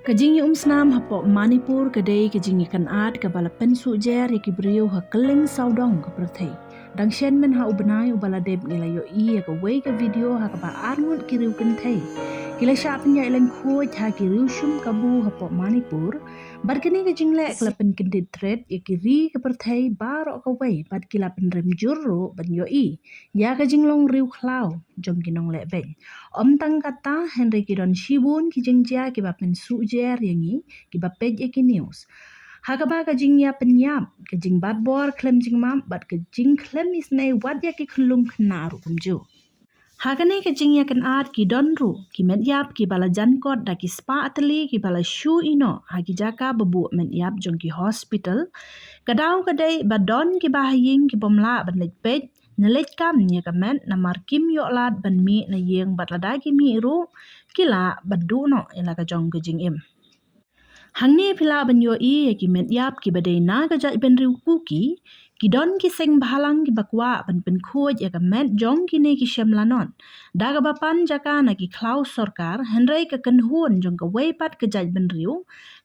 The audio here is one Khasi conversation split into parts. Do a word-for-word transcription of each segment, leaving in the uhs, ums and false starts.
Ka jingïaumsnam hapoh Manipur ka dei ka jingïakynad kaba la pynsuhjer ïa ki briew ha kylleng sawdong ka pyrthei. Dang shen mynha u bnai uba la dep ngi la ïohi ïa kawei ka video ha kaba arngut ki riew kynthei ki la shah pynïaid lyngkhuid ha ki riew shum kabu hapoh Manipur. Bad kane ka jingleh ka la pynkyndit thret ïa ki ri ka pyrthei baroh kawei bad ki la pynrem jur ruh ban ïohi ïa ka jinglong riew khlaw jong ki nongleh beiñ. Ym tang kata, hynrei ki don shibun ki jingjia kiba pynsuhjer ïa ngi kiba peit ïa ki news, ha kaba ka jingïapynïap, ka jingbatbor khlem jingmap bad ka jingkhlem isynei wat ïa ki khyllung khynnah ruh kumjuh. Ha kane ka jingïakynad ki don ruh ki metïap kiba la jan kot da ki spah tylli kiba la shu ïehnoh ha ki jaka ba buh metïap jong ki hospital. Ka daw ka dei ba don kiba ha ïing ki bym lah ban leit peit ne leit kam ïa ka met namar kim ïoh lad ban mih na ïing bad lada ki mih ruh ki lah ban duh noh ïa la ka jong ka jingim. Hangne phi lah ban ïohi ïa ki metïap kiba dei na ka jaitbynriew Kuki, ki don ki seng bhalang kiba kwah ban pynkhuid ïa ka met jong kine ki shem lanot da kaba pan jaka na ki khlaw sorkar, hynrei ka kynhun jong kawei pat ka jaitbynriew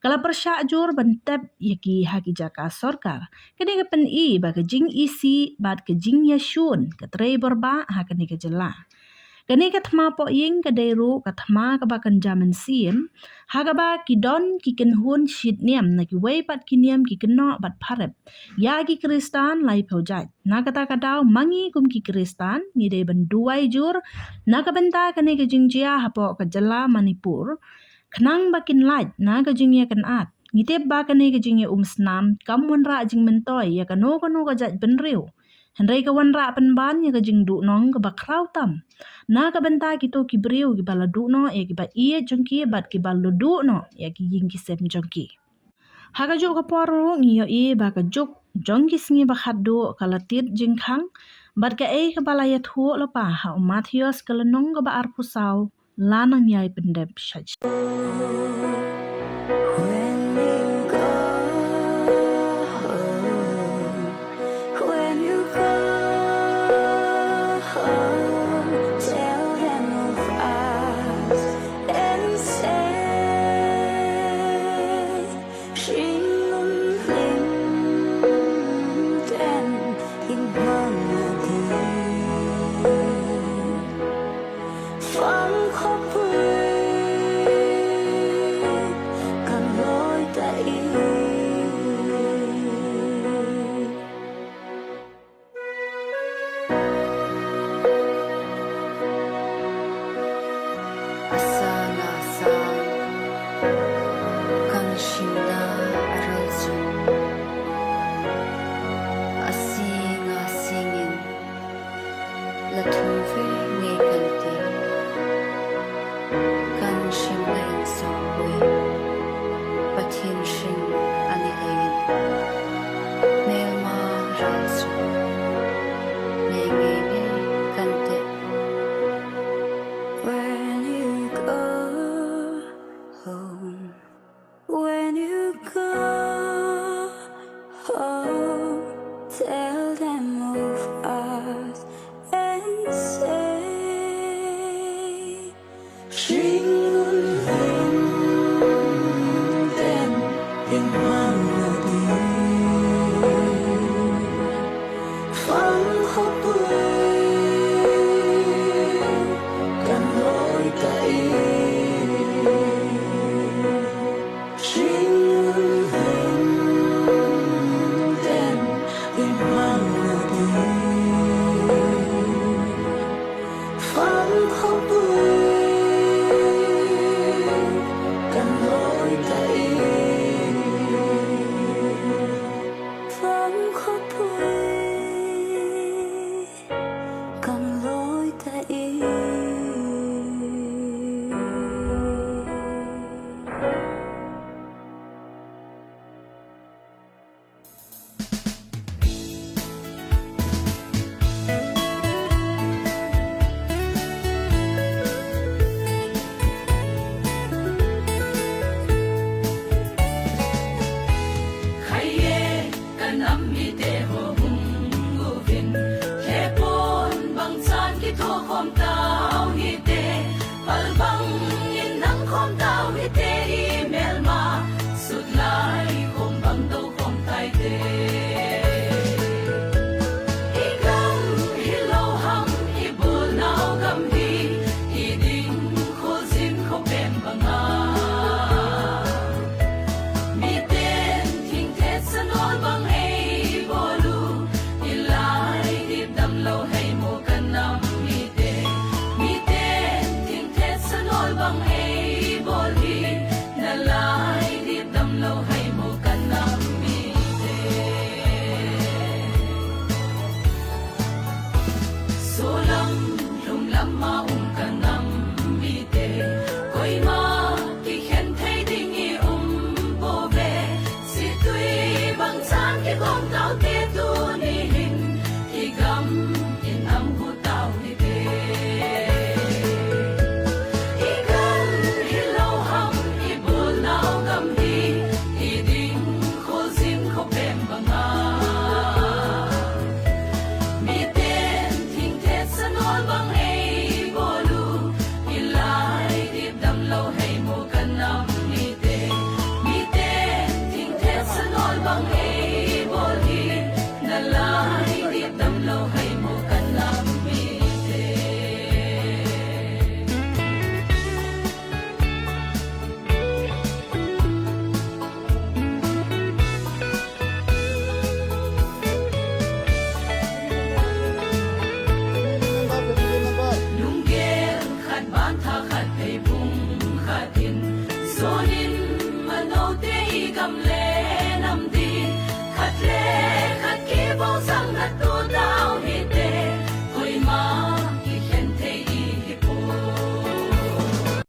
ka la pyrshah jur ban tep ïa ki ha ki jaka sorkar. Kane ka pyni ba ka jingisih bad ka jingïashun ka trei borbah ha kane ka jylla. Kane ka thma pohïing ka dei ruh ka thma kaba kynja mynsiem, ha kaba ki don ki kynhun shitniam na kiwei pat ki niam ki kynnoh bad pharep ïa ki Khristan laiphew jait. Na kata ka daw ma ngi kum ki Khristan ngi dei ban duwai jur na ka bynta kane ka jingjia hapoh ka jylla Manipur, khnang ba kin lait na ka jingïakynad. Ngi tip ba kane ka jingïaumsnam kam wanrah jingmyntoi ïa kano kano ka jaitbynriew, hynrei ka wanrah pynban ïa ka jingduhnong kaba khraw tam na ka bynta kito ki briew kiba la duh noh ïa kiba ïeit jong ki bad kiba la duh noh ïa ki ïing ki sem jong ki. Ha kajuh ka por ruh ngi ïohi ba ka juk jong ki sngi ba khatduh ka la tied jingkhang bad kaei kaba la ïathuh lypa ha u Mathaios ka lynnong kaba arphew saw la nang ïai pyndep sha. When you go home, when you go home, tell them of us and say, "Shin Lun Lin Den Ing Hmang Adi." Fang khop pui kan loi ta i. Asa na sa kan shim na aral su. Asi nga singin. La thum ve ngei kan ti. Kan shim na in song pui. Pathian shim ani lei in. Mel ma ral su. Ngei ngei ngei kan ti. When you go home. When you go home, tell them of us and say, "Shin Lun Lin Den Ing Hmang Adi." Fang khop pui kan loi ta i. Shin Lun Lin Den Ing Hmang Adi. Fang khop pui kan loi ta i. Lai khum bang do khum tai te. I gam hi lo ham, i bul nau gam hi, i ding khul zin khul pem banga. Miten thing thet sanol bang ei bolu, i lai dip dam lo hei mo kanam mite. Miten thing thet sanol bang ei bol hi, na lai dip dam lo hei mo kanam mite. Solam lum lam ma um kanam mite. Koima ki khen thei ding i um bove. Situi bang chan ki kong tau te tu ni hin. I gam in am hu tau ni te. I gam hi lo ham, i bul nau gam hi, i ding khul zin khul pem banga. Miten thing thet sanol bang ei bolu, i lai dip dam lo hei mo kanam mite. Miten thing thet sanol bang ei bol hi, na lai dip dam lo hei mo kanam mite. Lunggel khat ban tha khat pei pung khat.